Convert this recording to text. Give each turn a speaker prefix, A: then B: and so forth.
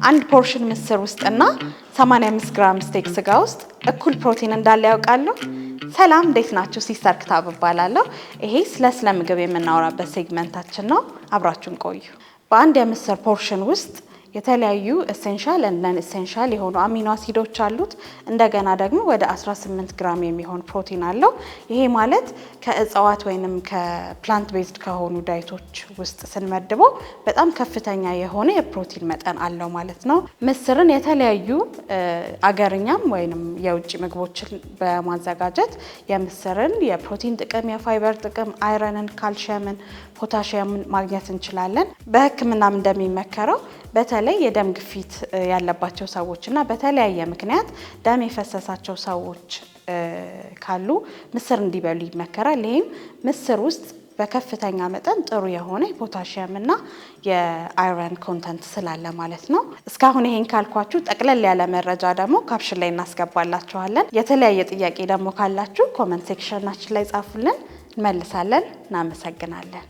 A: አንድ portion ምስር ውስጥና 85 ግራም steak ስጋ ውስጥ እኩል ፕሮቲን እንዳለ ያውቃሉ? ሰላም፣ እንዴት ናችሁ? ሲስተር ክታብ እባላለሁ። ይሄ ስለ ምግብ የምናወራበት segment ኣችን ነው። አብራችሁን ቆዩ። በአንድ የምስር portion ውስጥ የተለያዩ essential እና non essential የሆኑ amino acid ኦች አሉት። እንደገና ደግሞ ወደ 18 ግራም የሚሆን ፕሮቲን አለው። ይሄ ማለት ከእጽዋት ወይንም ከ plant based ከሆኑ diet ኦች ውስጥ ስንመድበው በጣም ከፍተኛ የሆነ የፕሮቲን መጠን አለው ማለት ነው። ምስርን የተለያዩ አገርኛም ወይንም የውጭ ምግቦችን በማዘጋጀት የምስርን የፕሮቲን ጥቅም፣ የፋይበር ጥቅም፣ iron ን፣ ካልሽየምን፣ ፖታሽየምን ማግኘት እንችላለን። በሕክምናም እንደሚመከረው በተለይ የደም ግፊት ያለባቸው ሰዎች እና በተለያየ ምክንያት ደም የፈሰሳቸው ሰዎች ካሉ ምስር እንዲበሉ ይመከራል። ይህም ምስር ውስጥ በከፍተኛ መጠን ጥሩ የሆነ የፖታሽየም እና የ iron content ስላለ ማለት ነው። እስካሁን ይሄን ካልኳችሁ ጠቅለል ያለ መረጃ ደግሞ caption ላይ እናስገባላችኋለን። የተለያየ ጥያቄ ደግሞ ካላችሁ comment section ኣችን ላይ ጻፉልን፣ እንመልሳለን። እናመሰግናለን።